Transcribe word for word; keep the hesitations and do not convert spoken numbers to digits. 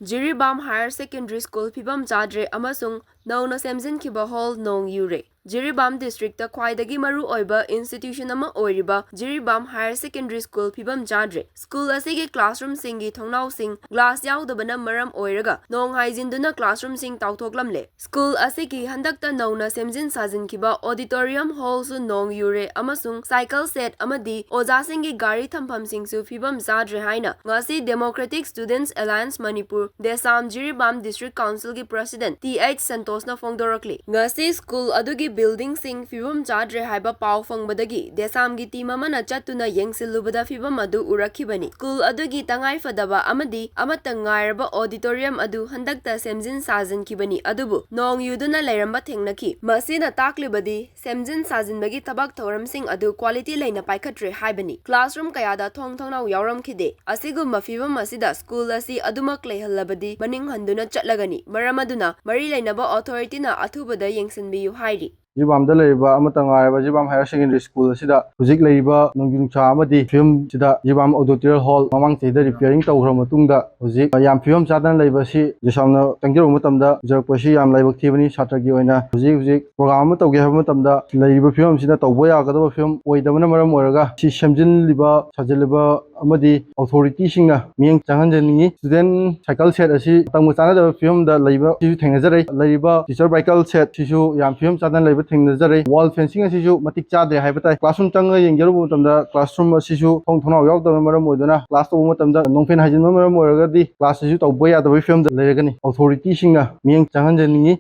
Jiribam higher secondary school ꯐꯤꯕꯝ ꯆꯥꯗ꯭ꯔꯦ ꯑꯃꯁꯨꯡ ꯅꯧꯅ ꯁꯦꯝꯖꯤꯟꯈꯤꯕ ꯍꯣꯜ ꯅꯣꯡ ꯌꯨꯔꯦ꯫ ꯖꯤꯔꯤꯕꯥꯝ ꯗꯤꯁꯇ꯭ꯔꯤꯛꯇ ꯈ꯭ꯋꯥꯏꯗꯒꯤ ꯃꯔꯨ ꯑꯣꯏꯕ ꯏꯟꯁꯇꯤꯇ꯭ꯌꯨꯁꯟ ꯑꯃ ꯑꯣꯏꯔꯤꯕ ꯖꯤꯔꯤꯕꯥꯝ ꯍꯥꯌꯔ ꯁꯦꯀꯦꯟꯗꯔꯤ ꯁ꯭ꯀꯨꯜ ꯐꯤꯕꯝ ꯆꯥꯗ꯭ꯔꯦ꯫ ꯁ꯭ꯀꯨꯜ ꯑꯁꯤꯒꯤ ꯀ꯭ꯂꯥꯁꯔꯨꯝꯁꯤꯡꯒꯤ ꯊꯣꯡꯅꯥꯎꯁꯤꯡ ꯒ꯭ꯂꯥꯁ ꯌꯥꯎꯗꯕꯅ ꯃꯔꯝ ꯑꯣꯏꯔꯒ ꯅꯣꯡ ꯍꯥꯏꯖꯤꯟꯗꯨꯅ ꯀ꯭ꯂꯥꯁꯔꯨꯝꯁꯤꯡ ꯇꯥꯎꯊꯣꯛꯂꯝꯂꯦ꯫ ꯁ꯭ꯀꯨꯜ ꯑꯁꯤꯒꯤ ꯍꯟꯗꯛꯇ ꯅꯧꯅ ꯁꯦꯝꯖꯤꯟ ꯁꯥꯖꯤꯟꯈꯤꯕ ꯑꯣꯗꯤꯇꯣꯔꯤꯌꯝ ꯍꯣꯜꯁꯨ ꯅꯣꯡ ꯌꯨꯔꯦ ꯑꯃꯁꯨꯡ ꯁꯥꯏꯀꯜ ꯁꯦꯠ ꯑꯃꯗꯤ ꯑꯣꯖꯥꯁꯤꯡꯒꯤ ꯒꯥꯔꯤ ꯊꯝꯐꯝꯁꯤꯡꯁꯨ ꯐꯤꯕꯝ ꯆꯥꯗ꯭ꯔꯦ ꯍꯥꯏꯅ ꯉꯁꯤ ꯗꯦꯃꯣꯀ꯭ꯔꯦꯇꯤꯛ ꯁ꯭ꯇꯨꯗꯦꯟꯠꯁ ꯑꯦꯂꯥꯌꯟꯁ ꯃꯅꯤꯄꯨꯔ, ꯗꯦꯁꯥꯝ ꯖꯤꯔꯤꯕꯥꯝ ꯗꯤꯁꯇ꯭ꯔꯤꯛ ꯀꯥꯎꯟꯁꯤꯜꯒꯤ ꯄ꯭ꯔꯁꯤꯗꯦꯟꯠ ꯇꯤ ꯑꯩꯆ ꯁꯟꯇꯣꯁꯅ ꯐꯣꯡꯗꯣꯔꯛꯂꯤ꯫ ꯉꯁꯤ ꯁ꯭ꯀꯨꯜ ꯑꯗꯨꯒꯤ ꯕꯤꯜꯗꯤꯡꯁꯤꯡ ꯐꯤꯕꯝ ꯆꯥꯗ꯭ꯔꯦ ꯍꯥꯏꯕ ꯄꯥꯎ ꯐꯪꯕꯗꯒꯤ ꯗꯦꯁꯥꯝꯒꯤ ꯇꯤꯝ ꯑꯃꯅ ꯆꯠꯇꯨꯅ ꯌꯦꯡꯁꯤꯜꯂꯨꯕꯗ ꯐꯤꯕꯝ ꯑꯗꯨ ꯎꯔꯛꯈꯤꯕꯅꯤ꯫ ꯁ꯭ꯀꯨꯜ ꯑꯗꯨꯒꯤ ꯇꯉꯥꯏꯐꯗꯕ ꯑꯃꯗꯤ ꯑꯃꯠꯇ ꯉꯥꯏꯔꯕ ꯑꯣꯗꯤꯇꯣꯔꯤꯌꯝ ꯑꯗꯨ ꯍꯟꯗꯛꯇ ꯁꯦꯝꯖꯤꯟ ꯁꯥꯖꯤꯟꯈꯤꯕꯅꯤ, ꯑꯗꯨꯕꯨ ꯅꯣꯡ ꯌꯨꯗꯨꯅ ꯂꯩꯔꯝꯕ ꯊꯦꯡꯅꯈꯤ꯫ ꯃꯁꯤꯅ ꯇꯥꯛꯂꯤꯕꯗꯤ ꯁꯦꯝꯖꯤꯟ ꯁꯥꯖꯤꯟꯕꯒꯤ ꯊꯕꯛ ꯊꯧꯔꯝꯁꯤꯡ ꯑꯗꯨ ꯀ꯭ꯋꯥꯂꯤꯇꯤ ꯂꯩꯅ ꯄꯥꯏꯈꯠꯇ꯭ꯔꯦ ꯍꯥꯏꯕꯅꯤ꯫ ꯀ꯭ꯂꯥꯁꯔꯨꯝ ꯀꯌꯥꯗ ꯊꯣꯡ ꯊꯣꯡꯅꯥꯎ ꯌꯥꯎꯔꯝꯈꯤꯗꯦ꯫ ꯑꯁꯤꯒꯨꯝꯕ ꯐꯤꯕꯝ ꯑꯁꯤꯗ ꯁ꯭ꯀꯨꯜ ꯑꯁꯤ ꯑꯗꯨꯃꯛ ꯂꯩꯍꯜꯂꯕꯗꯤ ꯃꯅꯤꯡ ꯍꯟꯗꯨꯅ ꯆꯠꯂꯒꯅꯤ꯫ ꯃꯔꯝ ꯑꯗꯨꯅ ꯃꯔꯤ ꯂꯩꯅꯕ ꯑꯣꯊꯣꯔꯤꯇꯤꯅ ꯑꯊꯨꯕꯗ ꯌꯦꯡꯁꯤꯟꯕꯤꯌꯨ ꯍꯥꯏꯔꯤ꯫ ꯖꯤꯔꯤꯕꯥꯝꯗ ꯂꯩꯔꯤꯕ ꯑꯃꯠꯇ ꯉꯥꯏꯔꯕ ꯖꯤꯔꯤꯕꯥꯝ ꯍꯥꯌꯔ ꯁꯦꯀꯦꯟꯗꯔꯤ ꯁ꯭ꯀꯨꯜ ꯑꯁꯤꯗ ꯍꯧꯖꯤꯛ ꯂꯩꯔꯤꯕ ꯅꯣꯡꯖꯨ ꯅꯨꯡꯁꯥ ꯑꯃꯗꯤ ꯐꯤꯕꯝꯁꯤꯗ ꯖꯤꯔꯤꯕꯥꯝ ꯑꯣꯗꯤꯇꯣꯔꯤꯌꯝ ꯍꯣꯜ ꯃꯃꯥꯡ ꯆꯍꯤꯗ ꯔꯤꯄꯤꯌꯥꯔꯤꯡ ꯇꯧꯈ꯭ꯔꯕ ꯃꯇꯨꯡꯗ ꯍꯧꯖꯤꯛ ꯌꯥꯝ ꯐꯤꯕꯝ ꯆꯥꯗꯅ ꯂꯩꯕ ꯑꯁꯤ ꯗꯦꯁꯥꯝꯅ ꯆꯪꯖꯔꯨꯕ ꯃꯇꯝꯗ ꯎꯖꯔꯛꯄꯁꯤ ꯌꯥꯝ ꯂꯥꯏꯕꯛ ꯊꯤꯕꯅꯤ꯫ ꯁꯥꯇ꯭ꯔꯒꯤ ꯑꯣꯏꯅ ꯍꯧꯖꯤꯛ ꯍꯧꯖꯤꯛ ꯄ꯭ꯔꯣꯒ꯭ꯔꯥꯝ ꯑꯃ ꯇꯧꯒꯦ ꯍꯥꯏꯕ ꯃꯇꯝꯗ ꯂꯩꯔꯤꯕ ꯐꯤꯕꯝꯁꯤꯅ ꯇꯧꯕ ꯌꯥꯒꯗꯕ ꯐꯤꯕꯝ ꯑꯣꯏꯗꯕꯅ ꯃꯔꯝ ꯑꯣꯏꯔꯒ ꯁꯤ ꯁꯦꯝꯖꯤꯜꯂꯤꯕ ꯁꯥꯖꯤꯜꯂꯤꯕ ꯑꯃꯗꯤ ꯑꯣꯊꯣꯔꯤꯇꯤꯁꯤꯡꯅ ꯃꯤꯠꯌꯦꯡ ꯆꯪꯍꯟꯖꯅꯤꯡꯉꯤ꯫ ꯁ꯭ꯇꯨꯗꯦꯟꯠ ꯁꯥꯏꯀꯜ ꯁꯦꯠ ꯑꯁꯤ ꯃꯇꯝꯒ ꯆꯥꯟꯅꯗꯕ ꯐꯤꯕꯝꯗ ꯂꯩꯕ ꯁꯤꯁꯨ ꯊꯦꯡꯅꯖꯔꯦ꯫ ꯂꯩꯔꯤꯕ ꯇꯤꯆꯔ ꯕꯥꯏꯀꯜ ꯁꯦꯠ ꯁꯤꯁꯨ ꯌꯥꯝ ꯐꯤꯕꯝ ꯆꯥꯗꯅ ꯂꯩꯕ ꯊꯦꯡꯅꯖꯔꯦ꯫ ꯋꯥꯜ ꯐꯦꯟꯁꯤꯡ ꯑꯁꯤꯁꯨ ꯃꯇꯤꯛ ꯆꯥꯗ꯭ꯔꯦ ꯍꯥꯏꯕ ꯇꯥꯏ꯫ ꯀ꯭ꯂꯥꯁꯔꯨꯝ ꯆꯪꯉꯒ ꯌꯦꯡꯖꯔꯨꯕ ꯃꯇꯝꯗ ꯀ꯭ꯂꯥꯁꯔꯨꯝ ꯑꯁꯤꯁꯨ ꯊꯣꯡ ꯊꯣꯡꯅꯥꯎ ꯌꯥꯎꯗꯕꯅ ꯃꯔꯝ ꯑꯣꯏꯗꯨꯅ ꯀ꯭ꯂꯥꯁ ꯇꯧꯕ ꯃꯇꯝꯗ ꯅꯣꯡꯐꯦꯟ ꯍꯥꯏꯖꯤꯟꯕꯅ ꯃꯔꯝ ꯑꯣꯏꯔꯒꯗꯤ ꯀ꯭ꯂꯥꯁ ꯑꯁꯤꯁꯨ ꯇꯧꯕ ꯌꯥꯗꯕꯒꯤ ꯐꯤꯕꯝꯗ ꯂꯩꯔꯒꯅꯤ꯫ ꯑꯣꯊꯣꯔꯤꯇꯤꯁꯤꯡꯅ ꯃꯤꯠꯌꯦꯡ ꯆꯪꯍꯟꯖꯅꯤꯡꯉꯤ꯫